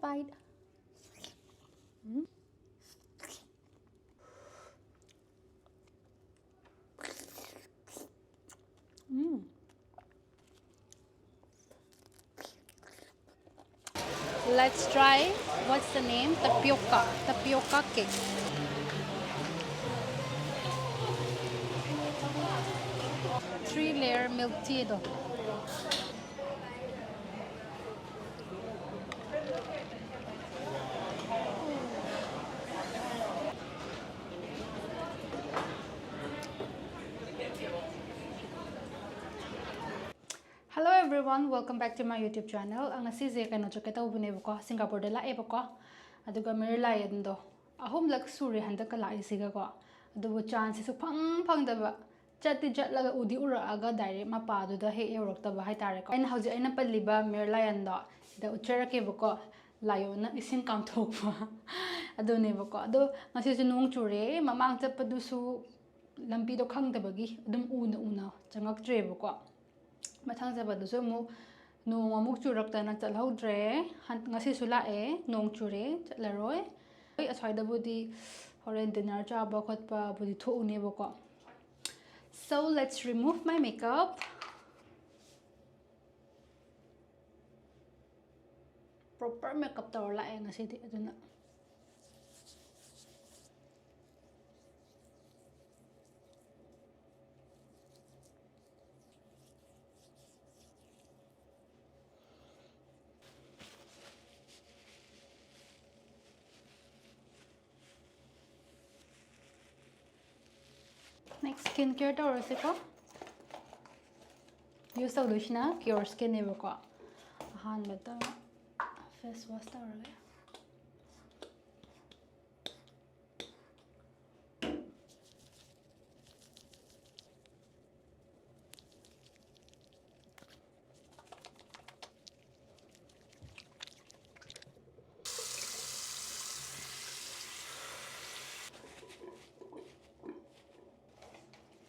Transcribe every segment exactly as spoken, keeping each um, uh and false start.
bite. Mm. Mm. Let's try, what's the name? Tapioca. Tapioca cake. Three layer milk tea ꯗꯣ. Hello everyone, welcome back to my YouTube channel. ꯑ, ꯉꯁꯤꯁꯦ ꯀꯩꯅꯣ ꯆꯠꯀꯦ ꯇꯧꯕꯅꯦꯕꯀꯣ, ꯁꯤꯡꯒꯥꯄꯨꯔꯗ ꯂꯥꯛꯑꯦꯕꯀꯣ꯫ ꯑꯗꯨꯒ ꯃꯤꯔ ꯂꯥꯏꯌꯟꯗꯣ ꯑꯍꯨꯝꯂꯛ ꯁꯨꯔꯦ ꯍꯟꯗꯛꯀ ꯂꯥꯛꯏꯁꯤꯒꯀꯣ꯫ ꯑꯗꯨꯕꯨ chance ꯁꯦ ꯁꯨꯛꯐꯪ ꯐꯪꯗꯕ꯫ ꯆꯠꯇꯤ ꯆꯠꯂꯒ ꯎꯗꯤ ꯎꯔꯛꯑꯒ direct ꯃꯄꯥꯗꯨꯗ ꯍꯦꯛ ꯌꯧꯔꯛꯇꯕ ꯍꯥꯏꯇꯥꯔꯦꯀꯣ꯫ ꯑꯩꯅ ꯍꯧꯖꯤꯛ ꯑꯩꯅ ꯄꯜꯂꯤꯕ ꯃꯤꯔ ꯂꯥꯏꯌꯟꯗꯣ ꯁꯤꯗ ꯎꯠꯆꯔꯛꯀꯦꯕꯀꯣ꯫ ꯂꯥꯏꯑꯣꯟꯅ ꯏꯁꯤꯡ ꯀꯥꯝꯊꯣꯛꯄ ꯑꯗꯨꯅꯦꯕꯀꯣ꯫ ꯑꯗꯣ ꯉꯁꯤꯁꯨ ꯅꯣꯡ ꯆꯨꯔꯦ꯫ ꯃꯃꯥꯡ ꯆꯠꯄꯗꯨꯁꯨ ꯂꯝꯕꯤꯗꯣ ꯈꯪꯗꯕꯒꯤ ꯑꯗꯨꯝ ꯎꯅ ꯎꯅ ꯆꯪꯉꯛꯇ꯭ꯔꯦꯕꯀꯣ꯫ ꯃꯊꯪ ꯆꯠꯄꯗꯨꯁꯨ ꯑꯃꯨꯛ ꯅꯣꯡ ꯑꯃꯨꯛ ꯆꯨꯔꯛꯇꯅ ꯆꯠꯍꯧꯗ꯭ꯔꯦ꯫ ꯍꯟ-, ꯉꯁꯤꯁꯨ ꯂꯥꯛꯑꯦ, ꯅꯣꯡ ꯆꯨꯔꯦ, ꯆꯠꯂꯔꯣꯏ꯫ ꯍꯣꯏ, ꯑꯁ꯭ꯋꯥꯏꯗꯕꯨꯗꯤ ꯍꯣꯔꯦꯟ dinner ꯆꯥꯕ ꯈꯣꯠꯄꯕꯨꯗꯤ ꯊꯣꯛꯎꯅꯦꯕꯀꯣ꯫ So let's remove my makeup. Proper makeup ꯇꯧꯔ ꯂꯥꯛꯑꯦ ꯉꯁꯤꯗꯤ, ꯑꯗꯨꯅ꯫ Next, skin care ꯇꯧꯔꯁꯤꯀꯣ꯫ Use ꯇꯧꯗꯣꯏꯁꯤꯅ Pure Skin ꯅꯦꯕꯀꯣ꯫ ꯑꯍꯥꯟꯕꯗ face wash ꯇꯧꯔꯒꯦ꯫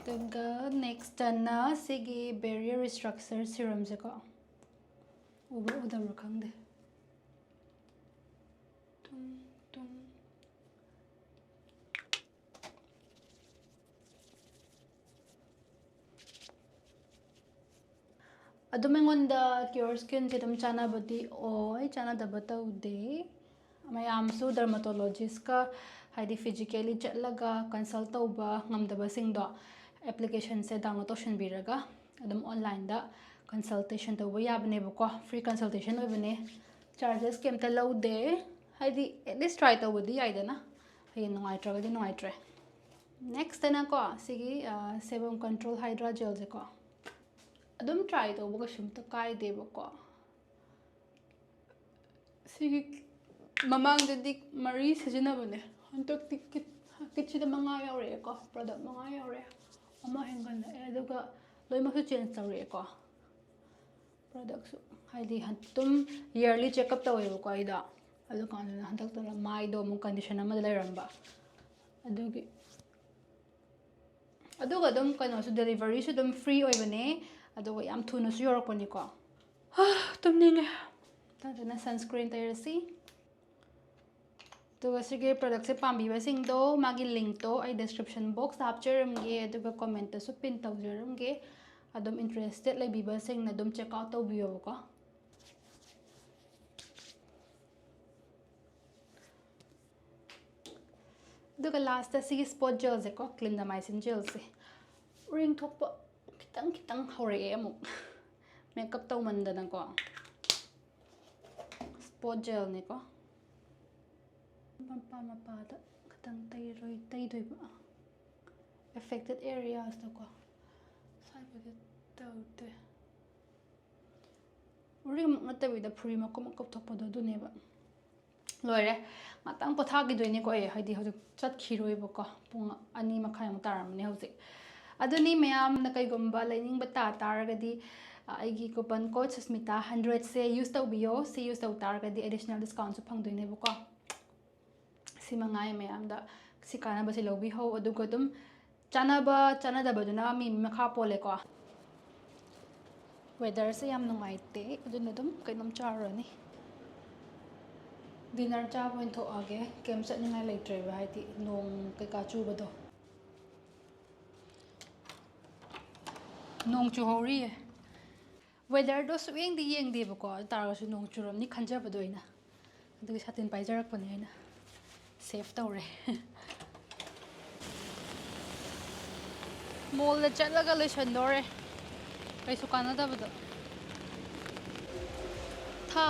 ꯑꯗꯨꯒ next ꯇꯅ ꯁꯤꯒꯤ Barrier Restructure Serum ꯁꯦꯀꯣ꯫ ꯎꯕ꯭ꯔꯥ ꯎꯗꯕ꯭ꯔꯥ ꯈꯪꯗꯦ꯫ ꯑꯗꯨꯝ ꯑꯩꯉꯣꯟꯗ Cure Skinꯁꯦ ꯑꯗꯨꯝ ꯆꯥꯟꯅꯕꯗꯤ ꯑꯣꯏ, ꯆꯥꯟꯅꯗꯕ ꯇꯧꯗꯦ꯫ ꯃꯌꯥꯝꯁꯨ ꯗꯔꯃꯥꯇꯣꯂꯣꯖꯤꯁꯀ, ꯍꯥꯏꯗꯤ ꯐꯤꯖꯤꯀꯦꯂꯤ ꯆꯠꯂꯒ ꯀꯟꯁꯜ ꯇꯧꯕ ꯉꯝꯗꯕꯁꯤꯡꯗꯣ, ꯑꯦꯄ꯭ꯂꯤꯀꯦꯁꯟꯁꯦ ꯗꯥꯎꯟꯂꯣꯗ ꯇꯧꯁꯤꯟꯕꯤꯔꯒ ꯑꯗꯨꯝ ꯑꯣꯟꯂꯥꯏꯟꯗ ꯀꯟꯁꯜꯇꯦꯁꯟ ꯇꯧꯕ ꯌꯥꯕꯅꯦꯕꯀꯣ꯫ ꯐ꯭ꯔꯤ ꯀꯟꯁꯜꯇꯦꯁꯟ ꯑꯣꯏꯕꯅꯦ, ꯆꯥꯔꯖꯦꯁ ꯀꯩꯝꯇ ꯂꯧꯗꯦ꯫ ꯍꯥꯏꯗꯤ ꯑꯦꯠꯂꯤꯁ ꯇ꯭ꯔꯥꯏ ꯇꯧꯕꯗꯤ ꯌꯥꯏꯗꯅ, ꯍꯌꯦꯡ ꯅꯨꯡꯉꯥꯏꯇ꯭ꯔꯒꯗꯤ ꯅꯨꯡꯉꯥꯏꯇ꯭ꯔꯦ꯫ ꯅꯦꯛꯁꯇꯅꯀꯣ, ꯁꯤꯒꯤ ꯁꯦꯕꯝ ꯀꯟꯇ꯭ꯔꯣꯜ ꯍꯥꯏꯗ꯭ꯔꯥ ꯖꯦꯜꯁꯦꯀꯣ, ꯑꯗꯨꯝ ꯇ꯭ꯔꯥꯏ ꯇꯧꯕ ꯀꯩꯁꯨꯝꯇ ꯀꯥꯏꯗꯦꯕꯀꯣ꯫ ꯁꯤꯒꯤ ꯃꯃꯥꯡꯗꯗꯤ ꯃꯔꯤ ꯁꯤꯖꯤꯟꯅꯕꯅꯦ, ꯍꯟꯗꯛꯇꯤ ꯀꯤꯠ ꯀꯤꯠꯁꯤꯗ ꯃꯉꯥ ꯌꯥꯎꯔꯛꯑꯦꯀꯣ, ꯄ꯭ꯔꯗꯛ ꯃꯉꯥ ꯌꯥꯎꯔꯛꯑꯦ, ꯑꯃ ꯍꯦꯟꯒꯠꯂꯛꯑꯦ꯫ ꯑꯗꯨꯒ ꯂꯣꯏꯅꯃꯛꯁꯨ ꯆꯦꯟꯖ ꯇꯧꯔꯛꯑꯦꯀꯣ꯫ ꯄ꯭ꯔꯗꯛꯁꯨ ꯍꯥꯏꯗꯤ ꯑꯗꯨꯝ ꯌꯔꯂꯤ ꯆꯦꯛꯑꯞ ꯇꯧꯋꯦꯕꯀꯣ ꯑꯩꯗꯣ꯫ ꯑꯗꯨꯀꯥꯟꯗꯨꯗ ꯍꯟꯗꯛꯇꯅ ꯃꯥꯏꯗꯣ ꯑꯃꯨꯛ ꯀꯟꯗꯤꯁꯟ ꯑꯃꯗ ꯂꯩꯔꯝꯕ, ꯑꯗꯨꯒꯤ꯫ ꯑꯗꯨꯒ ꯑꯗꯨꯝ ꯀꯩꯅꯣꯁꯨ, ꯗꯦꯂꯤꯚꯔꯤꯁꯨ ꯑꯗꯨꯝ ꯐ꯭ꯔꯤ ꯑꯣꯏꯕꯅꯦ, ꯑꯗꯨꯒ ꯌꯥꯝ ꯊꯨꯅꯁꯨ ꯌꯧꯔꯛꯄꯅꯤꯀꯣ꯫ ꯍꯥ, ꯇꯨꯝꯅꯤꯡꯉꯦ꯫ ꯑꯗꯨꯅ ꯁꯟꯁꯀ꯭ꯔꯤꯟ ꯇꯩꯔꯁꯤ꯫ ꯑꯗꯨꯒ ꯁꯤꯒꯤ ꯄ꯭ꯔꯗꯛꯁꯦ ꯄꯥꯝꯕꯤꯕꯁꯤꯡꯗꯣ, ꯃꯥꯒꯤ ꯂꯤꯡꯛꯇꯣ ꯑꯩ ꯗꯤꯁꯀ꯭ꯔꯤꯞꯁꯟ ꯕꯣꯛꯁꯇ ꯍꯥꯞꯆꯔꯝꯒꯦ, ꯑꯗꯨꯒ ꯀꯣꯃꯦꯟꯇꯁꯨ ꯄꯤꯟ ꯇꯧꯖꯔꯝꯒꯦ꯫ ꯑꯗꯨꯝ ꯏꯟꯇꯔꯦꯁꯇꯦꯠ ꯂꯩꯕꯤꯕꯁꯤꯡꯅ ꯑꯗꯨꯝ ꯆꯦꯛ ꯑꯥꯎꯠ ꯇꯧꯕꯤꯌꯣꯕꯀꯣ꯫ ꯑꯗꯨꯒ ꯂꯥꯁꯇ ꯁꯤꯒꯤ ꯁ꯭ꯄꯣꯠ ꯖꯦꯜꯁꯦꯀꯣ, ꯀ꯭ꯂꯤꯟꯗꯥꯃꯥꯏꯁꯤꯟ ꯖꯦꯜꯁꯦ꯫ ꯎꯔꯤꯡ ꯊꯣꯛꯄ ꯈꯤꯇꯪ ꯈꯤꯇꯪ ꯍꯧꯔꯛꯑꯦ ꯑꯃꯨꯛ, ꯃꯦꯀꯞ ꯇꯧꯃꯟꯗꯅꯀꯣ꯫ ꯁ꯭ꯄꯣꯠ ꯖꯦꯜꯅꯤꯀꯣ꯫ ꯃꯄꯥ ꯃꯄꯥꯗ ꯈꯤꯇꯪ ꯇꯩꯔꯣꯏ, ꯇꯩꯗꯣꯏꯕ꯫ ꯑꯦꯐꯦꯛꯇꯦꯠ ꯑꯦꯔꯤꯌꯥꯁꯇꯀꯣ꯫ ꯁ꯭ꯋꯥꯏꯕꯨꯗꯤ ꯇꯧꯗꯦ꯫ ꯎꯔꯤꯡꯃꯛ ꯅꯠꯇꯕꯤꯗ ꯐꯨꯔꯤ ꯃꯀꯨꯞ ꯃꯀꯨꯞ ꯊꯣꯛꯄꯗꯣ ꯑꯗꯨꯅꯦꯕ꯫ ꯂꯣꯏꯔꯦ꯫ ꯉꯥꯛꯇꯪ ꯄꯣꯊꯥꯈꯤꯗꯣꯏꯅꯦꯀꯣ ꯑꯩ, ꯍꯥꯏꯗꯤ ꯍꯧꯖꯤꯛ ꯆꯠꯈꯤꯔꯣꯏꯕꯀꯣ꯫ ꯄꯨꯡ ꯑꯅꯤ ꯃꯈꯥꯏꯃꯨꯛ ꯇꯥꯔꯝꯃꯅꯤ ꯍꯧꯖꯤꯛ꯫ ꯑꯗꯨꯅꯤ ꯃꯌꯥꯝꯅ ꯀꯩꯒꯨꯝꯕ ꯂꯩꯅꯤꯡꯕ ꯇꯥ ꯇꯥꯔꯒꯗꯤ, ꯑ, ꯑꯩꯒꯤ ꯀꯨꯄꯟ ꯀꯣꯗ ꯁꯨꯁꯃꯤꯇꯥ ꯍꯟꯗ꯭ꯔꯦꯠꯁꯦ ꯌꯨꯁ ꯇꯧꯕꯤꯌꯣ꯫ ꯁꯤ ꯌꯨꯁ ꯇꯧ ꯇꯥꯔꯒꯗꯤ ꯑꯦꯗꯤꯁꯅꯦꯜ ꯗꯤꯁꯀꯥꯎꯟꯁꯨ ꯐꯪꯗꯣꯏꯅꯦꯕꯀꯣ꯫ ꯁꯤ ꯃꯉꯥꯏ ꯃꯌꯥꯝꯗ꯫ ꯁꯤ ꯀꯥꯟꯅꯕꯁꯦ ꯂꯧꯕꯤꯍꯧ꯫ ꯑꯗꯨꯒ ꯑꯗꯨꯝ ꯆꯥꯅꯕ ꯆꯥꯅꯗꯕꯗꯨꯅ ꯃꯤ ꯃꯤ ꯃꯈꯥ ꯄꯣꯜꯂꯦꯀꯣ꯫ ꯋꯦꯗꯔꯁꯦ ꯌꯥꯝ ꯅꯨꯡꯉꯥꯏꯇꯦ, ꯑꯗꯨꯅ ꯑꯗꯨꯝ ꯀꯩꯅꯣꯝ ꯆꯥꯔꯨꯔꯅꯤ꯫ ꯗꯤꯅꯔ ꯆꯥꯕ ꯑꯣꯏꯅ ꯊꯣꯛꯑꯒꯦ꯫ ꯀꯩꯝ ꯆꯠꯅꯤꯡꯉꯥꯏ ꯂꯩꯇ꯭ꯔꯦꯕ, ꯍꯥꯏꯗꯤ ꯅꯣꯡ ꯀꯩꯀꯥ ꯆꯨꯕꯗꯣ꯫ ꯅꯣꯡ ꯆꯨꯍꯧꯔꯤꯌꯦ꯫ Weatherꯗꯣ ꯁꯨꯛꯌꯦꯡꯗꯤ ꯌꯦꯡꯗꯦꯕꯀꯣ, ꯑꯗꯨ ꯇꯥꯔꯒꯁꯨ ꯅꯣꯡ ꯆꯨꯔꯝꯅꯤ ꯈꯟꯖꯕꯗꯣ ꯑꯩꯅ, ꯑꯗꯨꯒꯤ ꯁꯥꯇꯤꯟ ꯄꯥꯏꯖꯔꯛꯄꯅꯦ ꯑꯩꯅ꯫ Save ꯇꯧꯔꯦ꯫ Mallꯗ ꯆꯠꯂꯒ ꯂꯣꯏꯁꯟꯗꯣꯔꯦ, ꯀꯩꯁꯨ ꯀꯥꯟꯅꯗꯕꯗꯣ꯫ ꯊꯥ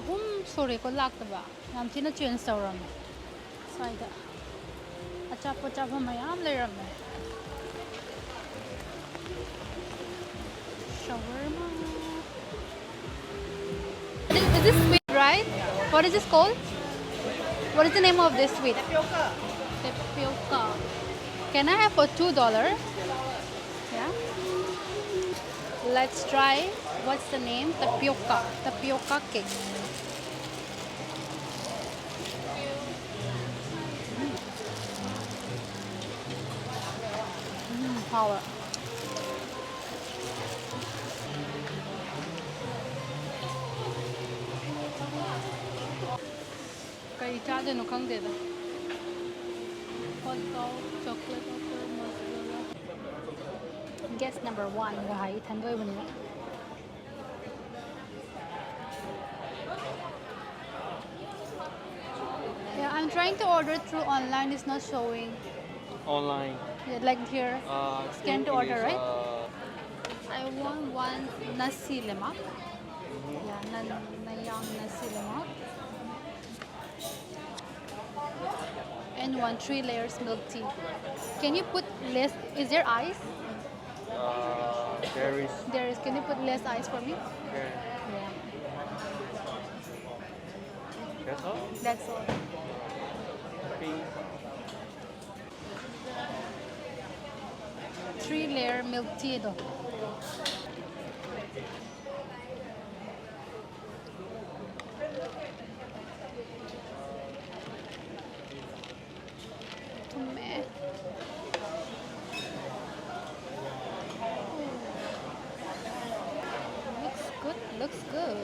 ꯑꯍꯨꯝ ꯁꯨꯔꯦꯀꯣ ꯂꯥꯛꯇꯕ꯫ ꯌꯥꯝ ꯊꯤꯅ change ꯇꯧꯔꯝꯃꯦ ꯁ꯭ꯋꯥꯏꯗ꯫ ꯑꯆꯥꯄꯣꯠ ꯆꯥꯐꯝ ꯃꯌꯥꯝ ꯂꯩꯔꯝꯃꯦ꯫ Shawarma. Is this sweet, right? What is this called? What is the name of this sweet? Tapioca. Can I have for two dollar? Yeah. Let's try. What's the name? Tapioca. Tapioca cake. ꯎꯝ, ꯍꯥꯎꯋꯦ꯫ ꯀꯔꯤ ꯆꯥꯗꯣꯏꯅꯣ ꯈꯪꯗꯦꯗ꯫ Hot dog, chocolate offer, mozzarella. Guest number one ꯒ ꯍꯥꯏ, ꯏꯊꯟꯗ ꯑꯣꯏꯕꯅꯤꯅ꯫ Yeah, I'm trying to order through online, it's not showing. Online. Yeah, like here. Uh, I Scan think to it order, is, right? Uh, I want one nasi lemak. Yeah, nan nayang nasi lemak. And one three layers milk tea. Can you put less? Is there ice? Uh, there is. There is. Can you put less ice for me? There. Yeah. That's all? That's all. Three layer milk tea ꯗꯣ꯫ ꯊꯨꯝꯃꯦ꯫ Looks good, looks good.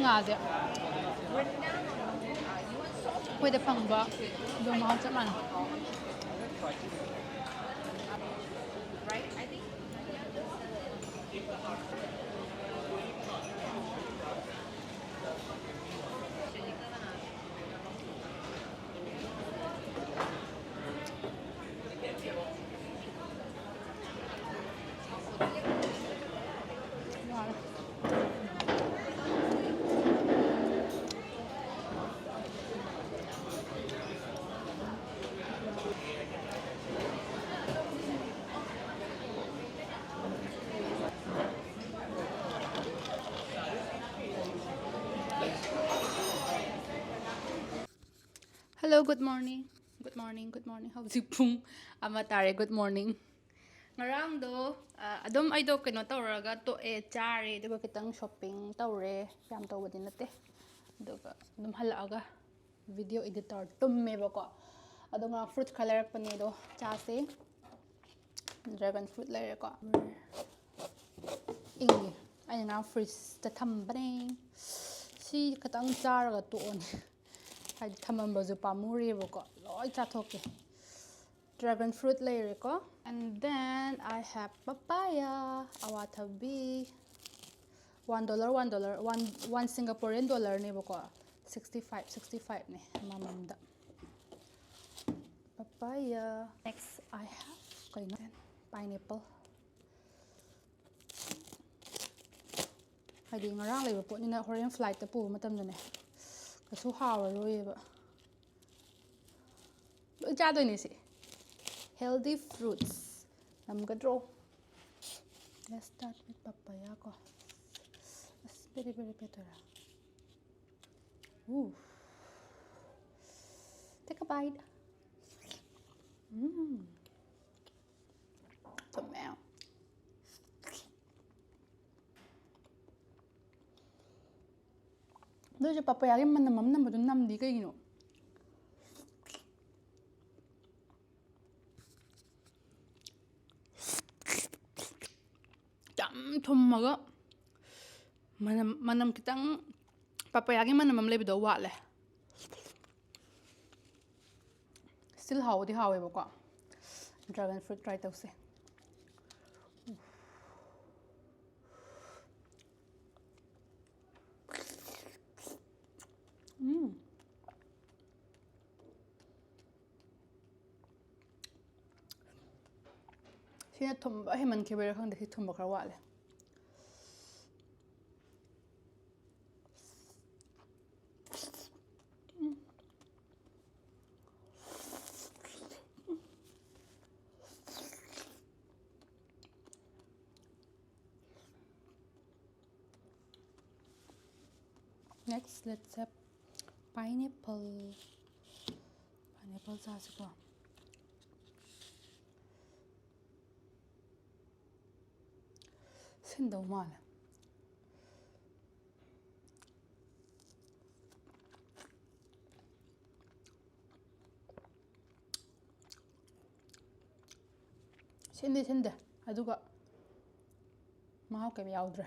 ꯉꯥꯁꯦ ꯑꯩꯈꯣꯏꯗ ꯐꯪꯕ ꯑꯗꯨ ꯃꯍꯥꯎ ꯆꯞ ꯃꯥꯟꯅꯩ꯫ Hello, good morning. Good morning, good morning. ꯍꯧꯖꯤꯛ ꯄꯨꯡ ꯑꯃ ꯇꯥꯔꯦ꯫ Good morning. ꯉꯔꯥꯡꯗꯣ ꯑ, ꯑꯗꯨꯝ ꯑꯩꯗꯣ ꯀꯩꯅꯣ ꯇꯧꯔꯒ ꯇꯣꯛꯑꯦ, ꯆꯥꯔꯦ, ꯑꯗꯨꯒ ꯈꯤꯇꯪ shopping ꯇꯧꯔꯦ꯫ ꯌꯥꯝ ꯇꯧꯕꯗꯤ ꯅꯠꯇꯦ꯫ ꯑꯗꯨꯒ ꯑꯗꯨꯝ ꯍꯜꯂꯛꯑꯒ video edit ꯇꯧꯔ ꯇꯨꯝꯃꯦꯕꯀꯣ꯫ ꯑꯗꯣ ꯉꯔꯥꯡ fruits ꯈꯔ ꯂꯩꯔꯛꯄꯅꯦ, ꯑꯗꯣ ꯆꯥꯁꯦ꯫ Dragon fruit ꯂꯩꯔꯦꯀꯣ꯫ ꯏꯪꯉꯦ꯫ ꯑꯩꯅ ꯉꯔꯥꯡ fridgeꯇ ꯊꯝꯕꯅꯦ꯫ ꯁꯤ ꯈꯇꯪ ꯆꯥꯔꯒ ꯇꯣꯛꯑꯅꯤ꯫ ꯍꯥꯏꯗꯤ ꯊꯝꯃꯝꯕꯁꯨ ꯄꯥꯝꯃꯨꯔꯦꯕꯀꯣ꯫ ꯂꯣꯏ ꯆꯥꯊꯣꯛꯀꯦ꯫ Dragon fruit ꯂꯩꯔꯦꯀꯣ꯫ And then I have papaya, ꯑꯋꯥꯊꯕꯤ꯫ One dollar, one dollar, one, one Singaporean dollarꯅꯦꯕꯀꯣ꯫ Sixty five, sixty fiveꯅꯦ ꯑꯃꯃꯝꯗ꯫ Papaya. Next I have ꯀꯩꯅꯣ? Pineapple. ꯍꯥꯏꯗꯤ ꯉꯔꯥꯡ ꯂꯩꯕ ꯄꯣꯠꯅꯤꯅ ꯍꯣꯔꯦꯟ flightꯇ ꯄꯨꯕ ꯃꯇꯝꯗꯅꯦ ꯀꯩꯁꯨ ꯍꯥꯎꯔꯔꯣꯏꯌꯦꯕ꯫ ꯂꯣꯏ ꯆꯥꯗꯣꯏꯅꯦ ꯁꯤ꯫ Healthy fruits ꯉꯝꯒꯗ꯭ꯔꯣ? Let's start with papaya ꯀꯣ꯫ ꯑꯁ, ꯕꯦꯔꯤ ꯕꯦꯔꯤ ꯄꯦꯠꯇꯣꯏꯔꯥ? Ooh. Take a bite. Um. ꯊꯨꯝꯃꯦ꯫ ꯑꯗꯨ ꯑꯣꯏꯔꯁꯨ ꯄꯥꯄꯌꯥꯒꯤ ꯃꯅꯝ ꯑꯃ ꯅꯝꯕꯗꯣ ꯅꯝꯗꯤ ꯀꯩꯒꯤꯅꯣ? ꯌꯥꯝ ꯊꯨꯝꯃꯒ ꯃꯅꯝ, ꯃꯅꯝ ꯈꯤꯇꯪ ꯄꯥꯄꯌꯥꯒꯤ ꯃꯅꯝ ꯑꯃ ꯂꯩꯕꯗꯣ ꯋꯥꯠꯂꯦ꯫ Still ꯍꯥꯎꯗꯤ ꯍꯥꯎꯋꯦꯕꯀꯣ꯫ Dragon fruit try ꯇꯧꯁꯦ꯫ ꯎꯝ꯫ ꯁꯤꯅ ꯊꯨꯝꯕ ꯍꯦꯟꯃꯟꯈꯤꯕꯩꯔꯥ ꯈꯪꯗꯦ, ꯁꯤ ꯊꯨꯝꯕ ꯈꯔ ꯋꯥꯠꯂꯦ꯫ Next, let's have pineapple. Pineapple ꯆꯥꯁꯤꯀꯣ꯫ ꯁꯤꯟꯗꯧ ꯃꯥꯜꯂꯦ꯫ ꯁꯤꯟꯗꯤ ꯁꯤꯟꯗꯦ, ꯑꯗꯨꯒ ꯃꯍꯥꯎ ꯀꯩꯝ ꯌꯥꯎꯗ꯭ꯔꯦ꯫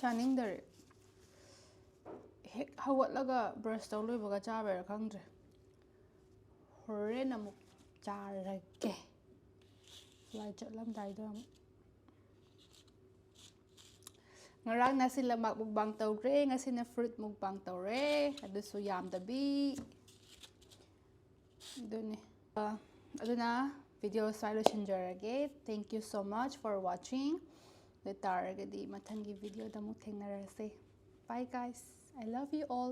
ꯆꯥꯅꯤꯡꯗꯔꯦ꯫ ꯍꯦꯛ ꯍꯧꯒꯠꯂꯒ brush ꯇꯧ ꯂꯣꯏꯕꯒ ꯆꯥꯕꯩꯔꯥ ꯈꯪꯗ꯭ꯔꯦ꯫ ꯍꯣꯔꯦꯟ ꯑꯃꯨꯛ ꯆꯥꯔꯒꯦ꯫ ꯂꯥꯏ ꯆꯠꯂꯝꯗꯥꯏꯗ ꯑꯃꯨꯛ꯫ ꯉꯔꯥꯡꯅ ꯁꯤꯂꯃꯥꯛ mukbang ꯇꯧꯈ꯭ꯔꯦ, ꯉꯁꯤꯅ fruit mukbang ꯇꯧꯔꯦ, ꯑꯗꯨꯁꯨ ꯌꯥꯝꯗꯕꯤ꯫ ꯑꯗꯨꯅꯤ꯫ ꯑ, ꯑꯗꯨꯅ video ꯁ꯭ꯋꯥꯏ ꯂꯣꯏꯁꯤꯟꯖꯔꯒꯦ꯫ Thank you so much for watching. ꯑꯗꯨ ꯇꯥꯔꯒꯗꯤ ꯃꯊꯪꯒꯤ videoꯗ ꯑꯃꯨꯛ ꯊꯦꯡꯅꯔꯁꯦ꯫ Bye guys. I love you all.